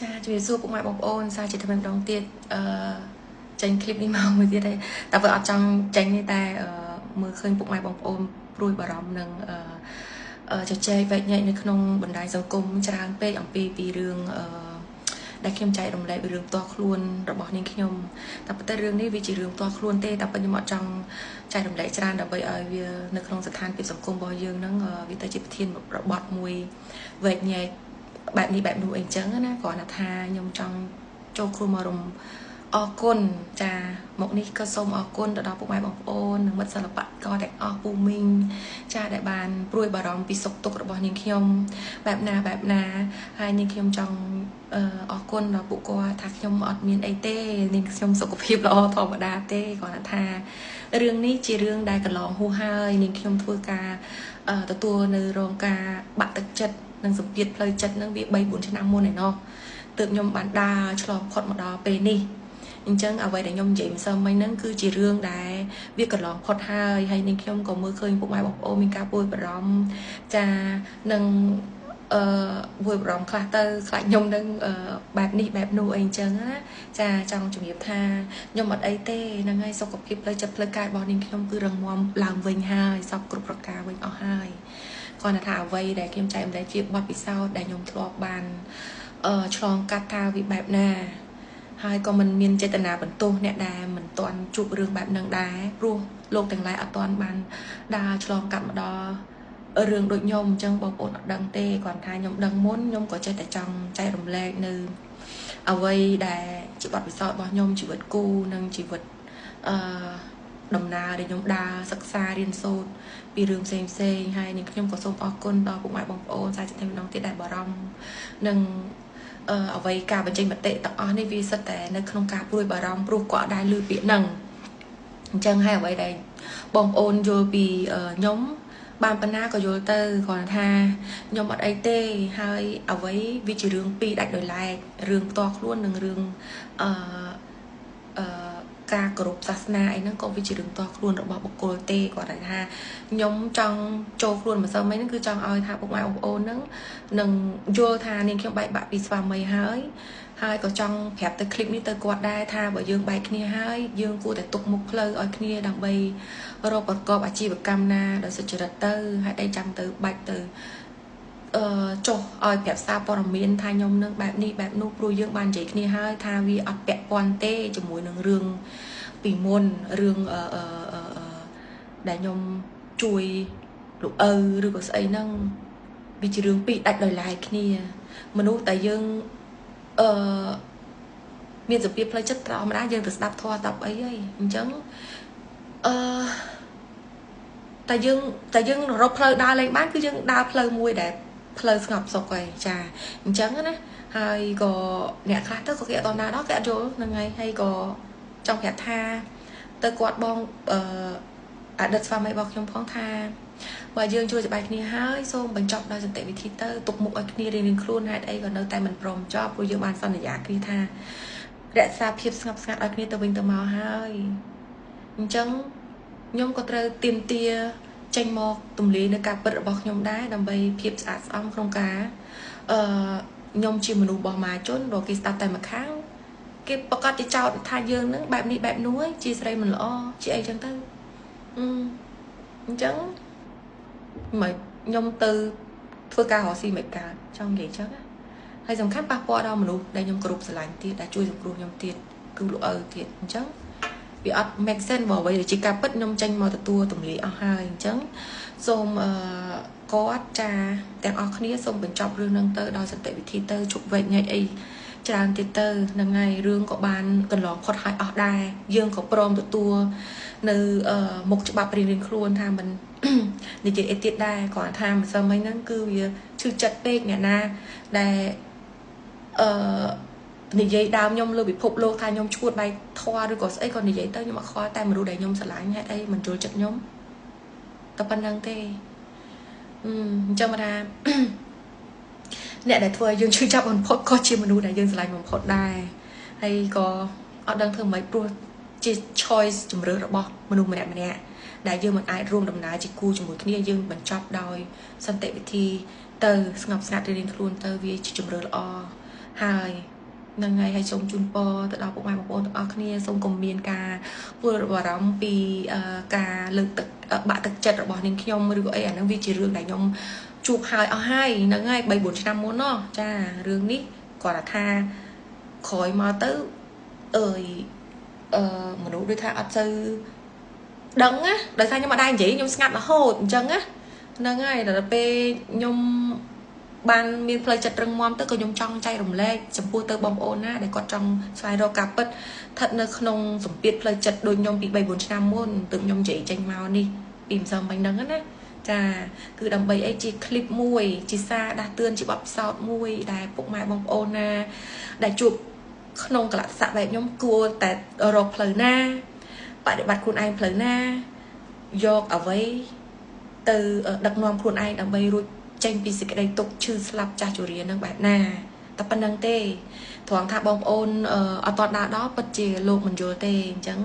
ចាជំរាបសួរពុកម៉ែបងប្អូនសាជាថ្មីម្ដងទៀតអឺចេញคลิปនេះមកមួយទៀតហើយតែវាអត់ចង់ចេញទេតែមើលឃើញពុកម៉ែបងប្អូនព្រួយបារម្ភនឹងអឺជជែកវែកញែកនៅក្នុងបណ្ដាញសង្គមច្រើនពេកអំពីពីរឿងអឺដែលខ្ញុំចែករំលែកពីរឿងផ្ទាល់ខ្លួនរបស់នាងខ្ញុំតែប៉ុន្តែរឿងនេះវាជារឿងផ្ទាល់ខ្លួនទេតែប៉ុន្តែខ្ញុំអត់ចង់ចែករំលែកច្រើនដើម្បីឲ្យវានៅក្នុងស្ថានភាពសង្គមរបស់យើងហ្នឹងវាទៅជាប្រធានបទមួយវែកញែកបែបនេះបែបនោះអីចឹងណាគ្រាន់តែថាខ្ញុំចង់ចូលខ្លួនមករំអរគុណចាមកនេះក៏សូមអរគុណទៅដល់ពុកម៉ែបងប្អូននិងមិត្តសិល្បករទាំងអស់ពូមីងចាដែលបានព្រួយបារម្ភពីសុខទុក្ខរបស់នាងខ្ញុំបែបណាបែបណាហើយនាងខ្ញុំចង់អរគុណដល់ពួកគាត់ថាខ្ញុំអត់មានអីទេនាងខ្ញុំសុខភាពល្អធម្មតាទេគ្រាន់តែថារឿងនេះជារឿងដែលកន្លងហួសហើយនាងខ្ញុំធ្វើការទទួលនៅរងការបាក់ទឹកចិត្តនិងសម្ពាធផ្លូវចិត្តនឹងវា3 4ឆ្នាំមុនឯណោះទើបខ្ញុំបានដើរឆ្លងផុតមកដល់ពេលនេះអញ្ចឹងអ្វីដែលខ្ញុំនិយាយម្សិលមិញហ្នឹងគឺជារឿងដែលវាកន្លងផុតហើយហើយនាងខ្ញុំក៏មើលឃើញពុកម៉ែបងប្អូនមានការព្រួយបារម្ភចានឹងអឺព្រួយបារម្ភខ្លះទៅខ្លាចខ្ញុំនឹងបែបនេះបែបនោះអីអញ្ចឹងណាចាចង់ជំរាបថាខ្ញុំអត់អីទេហ្នឹងហើយសុខភាពផ្លូវចិត្តផ្លូវកាយរបស់នាងខ្ញុំគឺរឹងមាំឡើងវិញហើយសពគ្រប់ប្រការវិញអស់ហើយគ្រាន់តែថាអ្វីដែលខ្ញុំចែករំលែកជាបទពិសោធន៍ដែលខ្ញុំធ្លាប់បានឆ្លងកាត់ថាវាបែបណាហើយក៏មិនមានចេតនាបន្ទោសអ្នកដែលមិនទាន់ជួបរឿងបែបហ្នឹងដែរព្រោះលោកទាំងឡាយអត់ទាន់បានដើរឆ្លងកាត់មកដល់រឿងដូចខ្ញុំអញ្ចឹងបងប្អូនអត់ដឹងទេគ្រាន់ថាខ្ញុំដឹងមុនខ្ញុំក៏ចេះតែចង់ចែករំលែកនៅអ្វីដែលជាបទពិសោធន៍របស់ខ្ញុំជីវិតគូនិងជីវិតអឺដំណើរដែលខ្ញុំដើរសិក្សារៀនសូត្រពីរឿងផ្សេងផ្សេងហើយនេះខ្ញុំក៏សូមអរគុណដល់ពុកម៉ែបងប្អូនសាជាថ្មីម្ដងទៀតដែលបារម្ភនិងអ្វីការបញ្ចេញមតិទាំងអស់នេះវាសិតតែនៅក្នុងការព្រួយបារម្ភព្រោះគាត់ដែរឮពាក្យហ្នឹងអញ្ចឹងហើយអ្វីដែលបងប្អូនយល់ពីខ្ញុំបានប៉ុណ្ណាក៏យល់ទៅគ្រាន់ថាខ្ញុំអត់អីទេហើយអ្វីវាជារឿងពីរដាច់ដោយឡែករឿងផ្ទាល់ខ្លួននិងរឿងអឺអឺការគោរពសាសនាអីហ្នឹងក៏វាជារឿងផ្ទាល់ខ្លួនរបស់បុគ្គលទេគាត់ថាខ្ញុំចង់ចូលខ្លួនម្សិលមិញហ្នឹងគឺចង់ឲ្យថាពុកម៉ែបងប្អូនហ្នឹងនឹងយល់ថានាងខ្ញុំបែកបាក់ពីស្វាមីហើយហើយក៏ចង់ប្រាប់ទៅคลิปនេះទៅគាត់ដែរថាបើយើងបែកគ្នាហើយយើងគួរតែទុកមុខផ្លូវឲ្យគ្នាដើម្បីរកប្រកបអាជីវកម្មណាដោយសុចរិតទៅហេតុអីចាំទៅបាច់ទៅចុះឲ្យប្រាប់សារព័ត៌មានថាខ្ញុំនឹងបែបនេះបែបនោះព្រោះយើងបាននិយាយគ្នាហើយថាវាអត់ពាក់ព័ន្ធទេជាមួយនឹងរឿងពីមុនរឿងដែលខ្ញុំជួយលោកឪឬក៏ស្អីហ្នឹងវាជារឿងពីរដាច់ដោយឡែកគ្នាមនុស្សតែយើងអឺមានសម្ពាធផ្លូវចិត្តធម្មតាយើងទៅស្ដាប់ធម៌ស្ដាប់អីហើយអញ្ចឹងអឺតែយើងរកផ្លូវដើរលេងបានគឺយើងដើរផ្លូវមួយដែលផ្លូវស្ងប់សុខហើយចាអញ្ចឹងណាហើយក៏អ្នកខ្លះទៅក៏គេអត់ដល់ណាដល់គេអត់យល់ហ្នឹងហើយហើយក៏ចង់ប្រាប់ថាទៅគាត់បងអឺអតីតស្វាមីរបស់ខ្ញុំផងថាបើយើងជួយសប្បាយគ្នាហើយសូមបញ្ចប់ដោយសន្តិវិធីទៅទុកមុខឲ្យគ្នារៀងៗខ្លួនហេតុអីក៏នៅតែមិនព្រមចប់ព្រោះយើងបានសន្យាគ្នាថារក្សាភាពស្ងប់ស្ងាត់ឲ្យគ្នាទៅវិញទៅមកហើយអញ្ចឹងខ្ញុំក៏ត្រូវទាមទារចេញមកទម្លាយនៅការពិតរបស់ខ្ញុំដែរដើម្បីភាពស្អាតស្អំក្នុងការខ្ញុំជាមនុស្សរបស់មហាជនរកគេស្ដាប់តែម្ខាងគេប្រកាសជាចោទថាយើងនឹងបែបនេះបែបនោះជាស្រីមិនល្អជាអីចឹងទៅអញ្ចឹងមិនខ្ញុំទៅធ្វើការរកស៊ីមិនកើតចង់និយាយចឹងហើយសំខាន់ប៉ះពាល់ដល់មនុស្សដែលខ្ញុំគោរពស្រឡាញ់ទៀតដែលជួយសង្គ្រោះខ្ញុំទៀតគឺលោកឪទៀតអញ្ចឹងវាអត់ make sense បើអ្វីដែលជាការពិតខ្ញុំចេញមកទទួលទម្លាយអស់ហើយអញ្ចឹងសូមគាត់ចាទាំងអស់គ្នាសូមបញ្ចប់រឿងហ្នឹងទៅដោយសន្តិវិធីទៅជប់វែកញែកអីច្រើនទៀតទៅហ្នឹងហើយរឿងក៏បានកន្លងផុតហើយអស់ដែរយើងក៏ព្រមទទួលនៅមុខច្បាប់រៀងៗខ្លួនថាមិននិយាយអីទៀតដែរគ្រាន់ថាម្សិលមិញហ្នឹងគឺវាឈឺចិត្តពេកអ្នកណាដែលអឺនិយាយដើមខ្ញុំលើពិភពលោកថាខ្ញុំឈួតបែកធွာឬក៏ស្អីក៏និយាយទៅខ្ញុំអត់ខ្វល់តែមនុស្សដែលខ្ញុំស្រឡាញ់ហេតុអីមិនយល់ចិត្តខ្ញុំតែប៉ុណ្្នឹងទេអញ្ចឹងមកថាអ្នកដែលធ្វើឲ្យយើងឈឺចាប់បំផុតក៏ជាមនុស្សដែលយើងស្រឡាញ់បំផុតដែរហើយក៏អត់ដឹងធ្វើម៉េចព្រោះជា choice ជំរឿរបស់មនុស្សម្នាក់ម្នាក់ដែលយើងមិនអាចរួមដំណើរជាគូជាមួយគ្នាយើងបញ្ចប់ដោយសន្តិវិធីទៅស្ងប់ស្ងាត់រៀងៗខ្លួនទៅវាជាជំរឿល្អ ហើយហ្នឹងហើយហើយសូមជូនពរទៅដល់ពុកម៉ែបងប្អូនទាំងអស់គ្នាសូមកុំមានការព្រួយបារម្ភពីការលើកទឹកបាក់ទឹកចិត្តរបស់នាងខ្ញុំឬក៏អីអាហ្នឹងវាជារឿងដែលខ្ញុំជួបហើយអស់ហើយហ្នឹងហើយ3 4ឆ្នាំមុនណោះចារឿងនេះគាត់ថាក្រោយមកទៅអើយមនុស្សដូចថាអត់សូវដឹងណាដោយសារខ្ញុំអត់ដែរនិយាយខ្ញុំស្ងាត់រហូតអញ្ចឹងណាហ្នឹងហើយដល់ពេលខ្ញុំបានមានផ្លូវចិត្តរឹងមាំទៅក៏ខ្ញុំចង់ចែករំលែកចំពោះទៅបងប្អូនណាដែលគាត់ចង់ស្វែងរកការពិតស្ថិតនៅក្នុងសម្ពាធផ្លូវចិត្តដូចខ្ញុំពី3 4ឆ្នាំមុនទើបខ្ញុំនិយាយចេញមកនេះពីម្សិលមិញហ្នឹងណាចាគឺដើម្បីអីជាคลิปមួយជាសារដាស់តឿនជាបទពិសោធន៍មួយដែលពុកម៉ែបងប្អូនណាដែលជួបក្នុងកលៈទេសៈបែបខ្ញុំគួរតែរកផ្លូវណាបដិបត្តិខ្លួនឯងផ្លូវណាយកអ្វីទៅដឹកនាំខ្លួនឯងដើម្បីរួចចេញពីសេចក្តីទុក្ខឈឺស្លាប់ចាស់ជរានឹងបែបណាតែប៉ុណ្្នឹងទេត្រង់ថាបងប្អូនអត់តដើរដល់ពិតជាលោកមិនយល់ទេអញ្ចឹង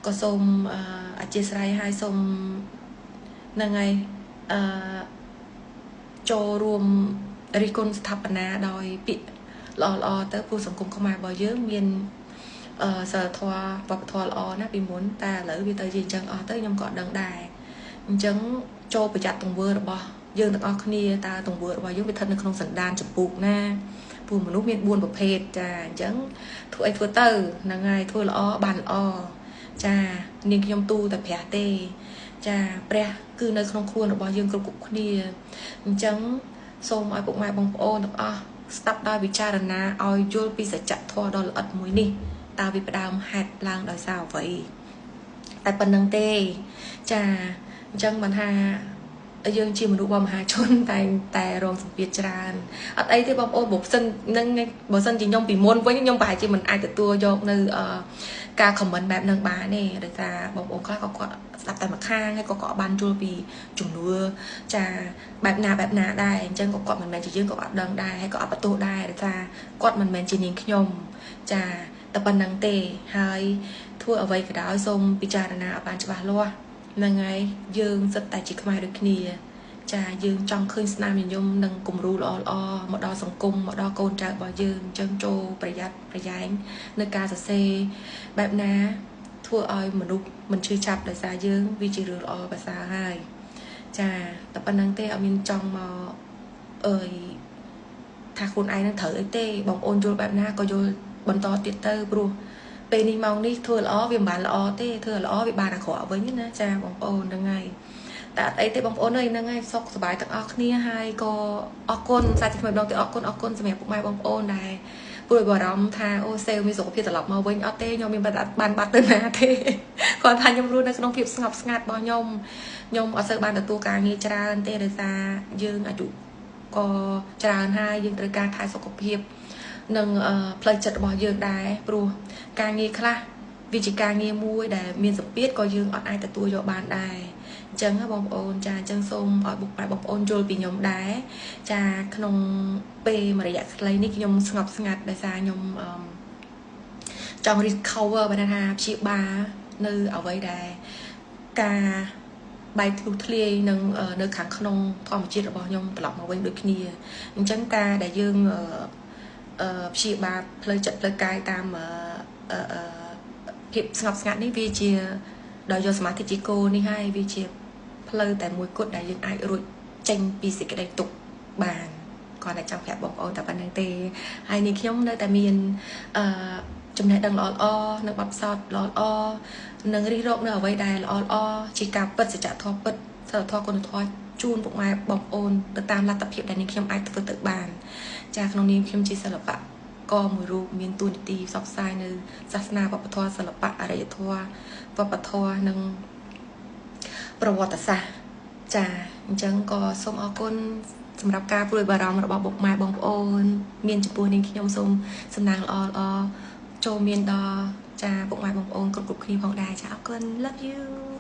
ក៏សូមអធិស្ឋានឲ្យសូមហ្នឹងហើយចូលរួមរិះគន់ស្ថាបនាដោយពាក្យល្អៗទៅព្រោះសង្គមខ្មែររបស់យើងមានសិលធម៌វប្បធម៌ល្អណាស់ពីមុនតែឥឡូវវាទៅជាអញ្ចឹងអស់ទៅខ្ញុំក៏ដឹងដែរអញ្ចឹងចូលប្រយ័ត្នទង្វើរបស់យើងទាំងអស់គ្នាតើទង្វើរបស់យើងវាស្ថិតនៅក្នុងសន្តានចម្ពោះណាព្រោះមនុស្សមាន4ប្រភេទចាអញ្ចឹងធ្វើអីធ្វើទៅហ្នឹងហើយធ្វើល្អបានល្អចានាងខ្ញុំទូតែព្រះទេចាព្រះគឺនៅក្នុងខ្លួនរបស់យើងគ្រប់គ្រប់គ្នាអញ្ចឹងសូមឲ្យពុកម៉ែបងប្អូនទាំងអស់ស្ដាប់ដោយពិចារណាឲ្យយល់ពីសច្ចធម៌ដ៏ល្អិតមួយនេះតើវាផ្ដើមហេតុឡើងដោយសារអ្វីតែប៉ុណ្្នឹងទេចាអញ្ចឹងបានថាយើងជាមនុស្សបមហាជនតែតែរងសម្ពាធច្រើនអត់អីទេបងប្អូនបើសិននឹងបើសិនជាខ្ញុំពីមុនវិញខ្ញុំប្រហែលជាមិនអាចទទួលយកនៅការ comment បែបហ្នឹងបានទេដោយសារបងប្អូនខ្លះក៏គាត់ស្ដាប់តែម្ខាងហើយក៏គាត់បានយល់ពីជំនឿចាបែបណាបែបណាដែរអញ្ចឹងក៏គាត់មិនមែនជាយើងក៏អត់ដឹងដែរហើយក៏អត់បន្ទោសដែរដោយសារគាត់មិនមែនជានាងខ្ញុំចាតែប៉ុណ្្នឹងទេហើយធ្វើអ្វីក៏ដោយសូមពិចារណាឲ្យបានច្បាស់លាស់ហ្នឹងហើយយើងសិតតែជាខ្មែរដូចគ្នាចាយើងចង់ឃើញស្នាមញញឹមនិងគំរូល្អល្អមកដល់សង្គមមកដល់កូនចៅរបស់យើងអញ្ចឹងចូលប្រយ័ត្នប្រយែងនៅការសរសេរបែបណាធ្វើឲ្យមនុស្សមិនឈឺចាប់ដោយសារយើងវាជារឿងល្អប្រសើរហើយចាតែប៉ុណ្្នឹងទេអត់មានចង់មកអើយថាខ្លួនឯងនឹងត្រូវអីទេបងប្អូនយល់បែបណាក៏យល់បន្តទៀតទៅព្រោះពេលនេះម៉ោងនេះធ្វើល្អវាមិនបានល្អទេធ្វើល្អវាបានអាក្រក់វិញណាចាបងប្អូនហ្នឹងហើយតែអត់អីទេបងប្អូនអើយហ្នឹងហើយសុខសប្បាយទាំងអស់គ្នាហើយក៏អរគុណសាជាថ្មីម្ដងទៀតអរគុណសម្រាប់ពុកម៉ែបងប្អូនដែលព្រួយបារម្ភថាអូសេវមានសុខភាពត្រឡប់មកវិញអត់ទេខ្ញុំមានបានបាត់ទៅណាទេគាត់ថាខ្ញុំរស់នៅក្នុងភាពស្ងប់ស្ងាត់របស់ខ្ញុំខ្ញុំអត់សូវបានទទួលការងារច្រើនទេដោយសារយើងអាយុក៏ច្រើនហើយយើងត្រូវការថែសុខភាពនិងផ្លូវចិត្តរបស់យើងដែរព្រោះការងារខ្លះវាជាការងារមួយដែលមានសម្ពាធក៏យើងអត់អាចទទួលយកបានដែរអញ្ចឹងបងប្អូនចាអញ្ចឹងសូមឲ្យបុកបងប្អូនយល់ពីខ្ញុំដែរចាក្នុងពេលមួយរយៈខ្លីនេះខ្ញុំស្ងប់ស្ងាត់ដោយសារខ្ញុំចង់ recover បានថាព្យាបាលនៅអ្វីដែលការបែកធ្លុះធ្លាយនឹងនៅខាងក្នុងធម្មជាតិរបស់ខ្ញុំត្រឡប់មកវិញដូចគ្នាអញ្ចឹងការដែលយើងព្យាបាលផ្លូវចិត្តផ្លូវកាយតាមភាពស្ងប់ស្ងាត់នេះវាជាដោយយកសមាធិជាគោលនេះហើយវាជាផ្លូវតែមួយគត់ដែលយើងអាចរួចចេញពីសេចក្តីទុក្ខបានគាត់តែចង់ប្រាប់បងប្អូនតែប៉ុណ្្នឹងទេហើយនេះខ្ញុំនៅតែមានចំណេះដឹងល្អៗនិងបទពិសោធន៍ល្អៗនិងរិះរកនៅអ្វីដែលល្អៗជាការពិតសច្ចធម៌ពិតសិលធម៌គុណធម៌ជូនពុកម៉ែបងប្អូនទៅតាមលទ្ធភាពដែលនាងខ្ញុំអាចធ្វើទៅបានចាក្នុងនាមខ្ញុំជាសិល្បករមួយរូបមានតួនាទីផ្សព្វផ្សាយនៅសាសនាវប្បធម៌សិល្បៈអរិយធម៌វប្បធម៌និងប្រវត្តិសាស្ត្រចាអញ្ចឹងក៏សូមអរគុណសម្រាប់ការព្រួយបារម្ភរបស់ពុកម៉ែបងប្អូនមានចំពោះនាងខ្ញុំសូមសំណាងល្អៗចូលមានដល់ចាពុកម៉ែបងប្អូនគ្រប់គ្នាផងដែរចាអរគុណ love you.